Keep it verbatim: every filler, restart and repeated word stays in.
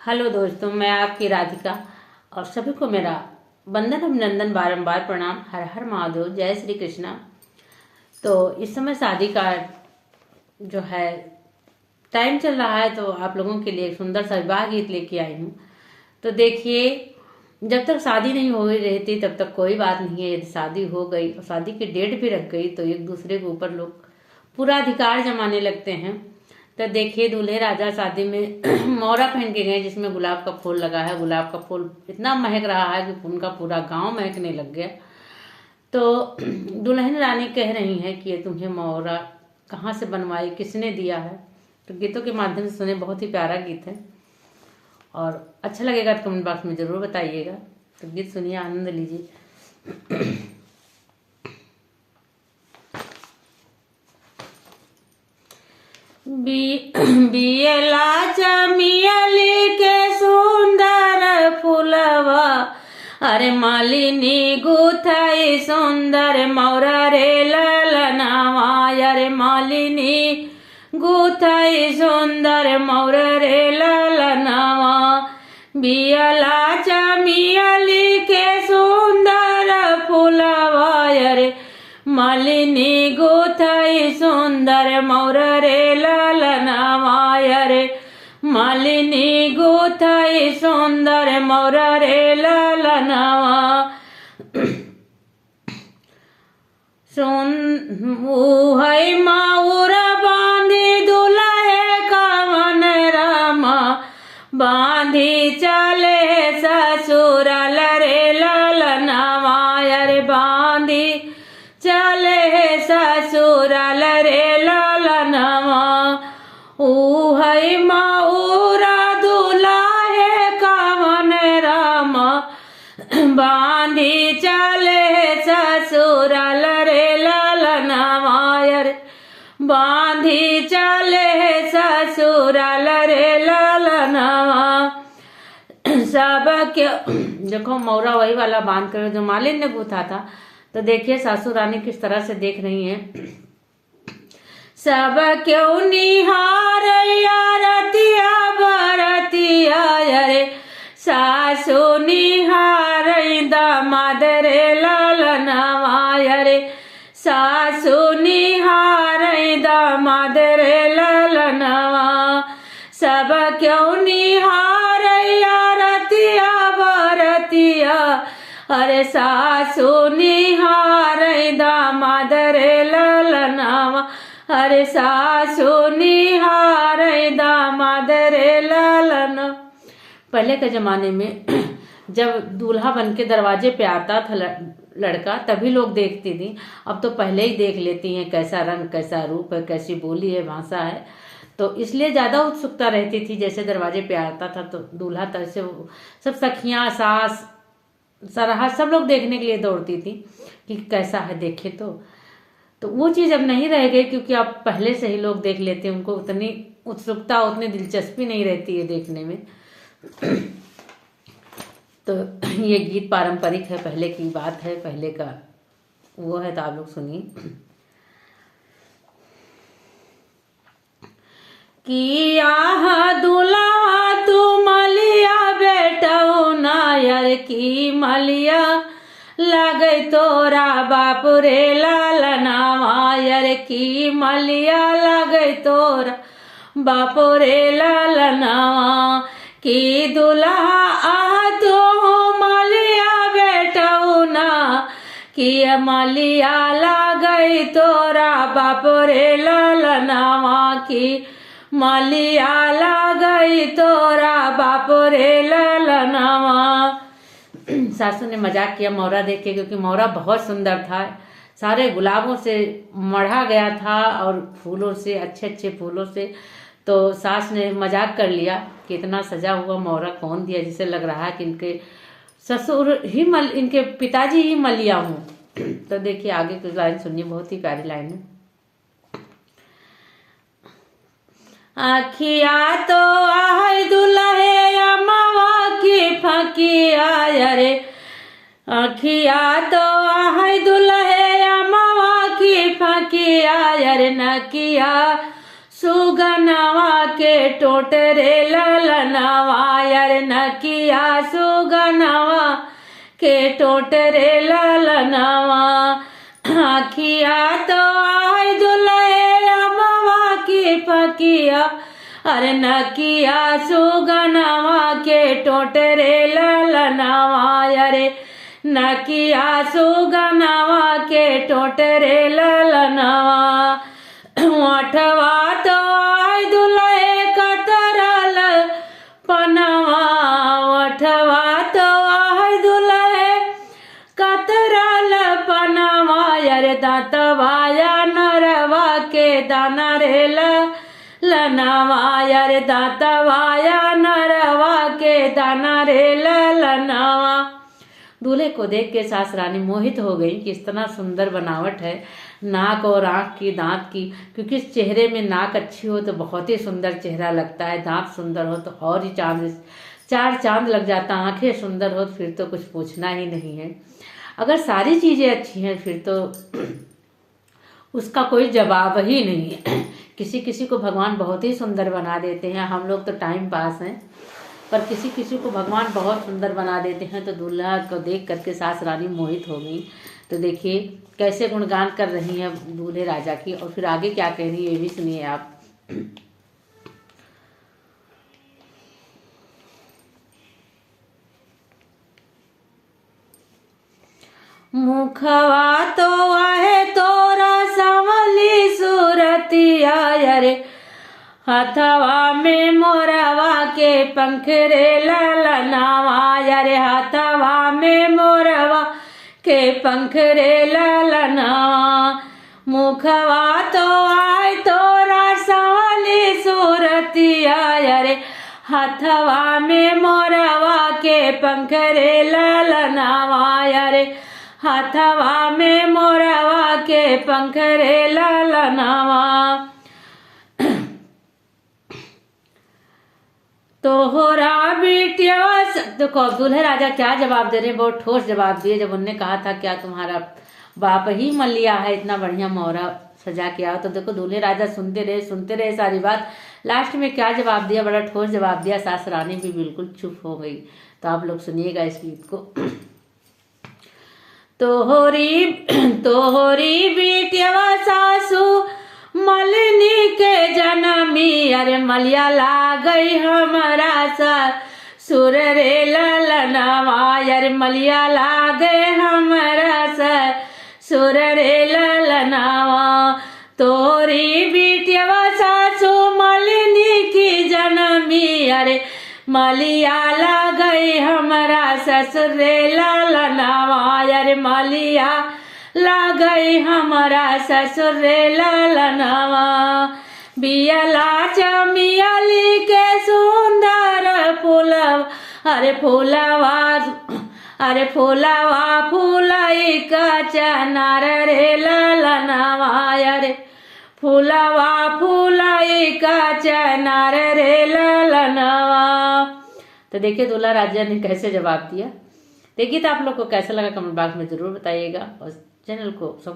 हेलो दोस्तों, मैं आपकी राधिका और सभी को मेरा वंदन, अभिनंदन, बारंबार प्रणाम। हर हर महादेव, जय श्री कृष्णा। तो इस समय शादी का जो है टाइम चल रहा है, तो आप लोगों के लिए एक सुंदर सा विवाह गीत लेके आई हूँ। तो देखिए, जब तक शादी नहीं हो रही थी तब तक कोई बात नहीं है, यदि शादी हो गई और शादी की डेट भी रख गई तो एक दूसरे के ऊपर लोग पूरा अधिकार जमाने लगते हैं। तो देखिए, दूल्हे राजा शादी में मौरा पहन के गए, जिसमें गुलाब का फूल लगा है। गुलाब का फूल इतना महक रहा है कि उनका पूरा गांव महकने लग गया। तो दुल्हन रानी कह रही है कि ये तुम्हें मौरा कहाँ से बनवाई, किसने दिया है। तो गीतों के माध्यम से सुने, बहुत ही प्यारा गीत है और अच्छा लगेगा तो कमेंट बॉक्स में ज़रूर बताइएगा। तो गीत सुनिए, आनंद लीजिए। बी-, बियला चमियली के सुंदर फुलवा, अरे मालिनी गुथई सुंदर मौरा रे ललनवा, अरे मालिनी गुथई सुंदर मौरा रे ललनवा। बियला चमियली के सुंदर फुलवा, अरे मालिनी गुथई सुंदर मौरा रे ललनवा, अरे मालिनी गुथई सुंदर मौरा रे ललनवा। सुन उहई मौरा बांधी दुलहे कवन रामा, बांधी चले ससुराल रे ललनवा, अरे बांधी चले ससुराल रे ललनवा। उहई मौरा दुलहे कवन रामा, बांधी चले ससुराल रे ललनवा, अरे बांधी चले ससुराल रे ललनवा। सबके देखो, मौरा वही वाला बांध कर जो मालिन ने गूथा था। तो देखिए, सासू रानी किस तरह से देख रही हैं। सब केहू निहारैया रतिया बरतिया, अरे सासू निहारै दामाद रे ललनवा, अरे सासू निहारै दामाद रे ललनवा। सब केहू निहारैया रतिया बरतिया, अरे सासू निहारै दामाद रे ललनवा, अरे सासू निहारै दामाद रे ललनवा। पहले के ज़माने में जब दूल्हा बन के दरवाजे पे आता था ल-, लड़का, तभी लोग देखती थी। अब तो पहले ही देख लेती हैं कैसा रंग, कैसा रूप है, कैसी बोली है, भाषा है। तो इसलिए ज़्यादा उत्सुकता रहती थी। जैसे दरवाजे पे आता था तो दूल्हा, तो ऐसे वो सब सखियाँ, सास, सरहज, सब लोग देखने के लिए दौड़ती थी कि कैसा है, देखे तो। तो वो चीज़ अब नहीं रह गई, क्योंकि अब पहले से ही लोग देख लेते हैं, उनको उतनी उत्सुकता, उतनी दिलचस्पी नहीं रहती है देखने में। तो ये गीत पारंपरिक है, पहले की बात है, पहले का वो है, तो आप लोग सुनिए। कि आहा दुल्हा तू मलिया बेटौना, अरे की मलिया लागै तोरा बाप रे ललनवा, अरे की मलिया लागै तोरा बाप रे ललनवा। कि दुल्हा आहा तू मलिया बेटौना, कि मलिया लागै तोरा बाप रे ललनवा, कि मलिया लागै तोरा बाप रे ललनवा। सासू ने मजाक किया मौरा देख के, क्योंकि मौरा बहुत सुंदर था, सारे गुलाबों से मढ़ा गया था और फूलों से, अच्छे अच्छे फूलों से। तो सास ने मजाक कर लिया कि इतना सजा हुआ मौरा कौन दिया, जिसे लग रहा है कि इनके ससुर ही मल-, इनके पिताजी ही मलिया हों। तो देखिए, आगे की लाइन सुनिए, बहुत ही प्यारी लाइन है। अखिया तो आहै दुलहे अमवा की फकिया, अरे अखिया तो आहै दुलहे अमवा की फकिया, अरे नकिया सुगनवा के टोट रे ललनवा, अरे नकिया सुगनवा के टोट रे ललनवा। आँखिया तो आय दुलहे अमवा की पकिया, अरे नकिया सुगनवा के टोट रे ललनवा, अरे नकिया सुगनवा के टोट रे ललनवा। ओठवा तो आय दुलहे कतरल पनवा, ओठवा तो आय दुलहे कतरल पनवा, अरे दाँतवा अनरवा के दाना रे ललनवा, अरे दाँतवा अनरवा के दाना रे ललनवा। दूल्हे को देख के सास रानी मोहित हो गई कि इतना सुंदर बनावट है नाक और आँख की, दाँत की, क्योंकि इस चेहरे में नाक अच्छी हो तो बहुत ही सुंदर चेहरा लगता है, दाँत सुंदर हो तो और ही चांद, चार चांद लग जाता, आँखें सुंदर हो तो फिर तो कुछ पूछना ही नहीं है। अगर सारी चीज़ें अच्छी हैं फिर तो उसका कोई जवाब ही नहीं है। किसी किसी को भगवान बहुत ही सुंदर बना देते हैं, हम लोग तो टाइम पास हैं, पर किसी किसी को भगवान बहुत सुंदर बना देते हैं। तो दूल्हा को देख करके सास रानी मोहित हो गई। तो देखिए कैसे गुणगान कर रही हैं दूल्हे राजा की, और फिर आगे क्या कह रही है ये भी सुनिए आप। मुखवा तो आहे तोरा सांवली सूरतिया, अरे हथवा में मोरवा के पंख रे ललनवा, अरे हथवा में मोरवा के पंख रे ललनवा। मुखवा तो आय तोरा सांवली सूरतिया, अरे हथवा में मोरवा के पंख रे ललनवा, अरे हथवा में मोरवा के पंख रे ललनवा। तोहरा बिटिया स-, देखो, अब दूल्हे राजा क्या जवाब दे रहे हैं, बहुत ठोस जवाब दिए। जब उनने कहा था, "क्या तुम्हारा बाप ही मलिया है, इतना बढ़िया मोहरा सजा के आओ।" तो देखो, दूल्हे राजा सुनते रहे, सुनते रहे सारी बात। लास्ट में क्या जवाब दिया, बड़ा ठोस जवाब दिया। सास रानी भी बिल्कुल चुप हो गई। तो आप लोग सुनिएगा इस गीत को। तोहरी, तोहरी बिटिया सासु मलिनी के जनमी, अरे मलिया लागई हमरा ससुर रे ललनवा, अरे मलिया लागे हमरा ससुर रे ललनवा। तोहरी बिटिया सासु मलिनी की जनमी, अरे मलिया लागई हमरा ससुर रे ललनवा, अरे मलिया लागई हमरा ससुर रे ललनवा। बियला चमियली के सुंदर फूलवा, अरे फूलवा, अरे फूलवा फूलई का चनार रे ललनवा, अरे फूलवा फूलई का चनार रे ललनवा। तो देखिए दूल्हा राजा ने कैसे जवाब दिया। देखिए तो आप लोग को कैसा लगा, कमेंट बॉक्स में जरूर बताइएगा, और चैनल को सपोर्ट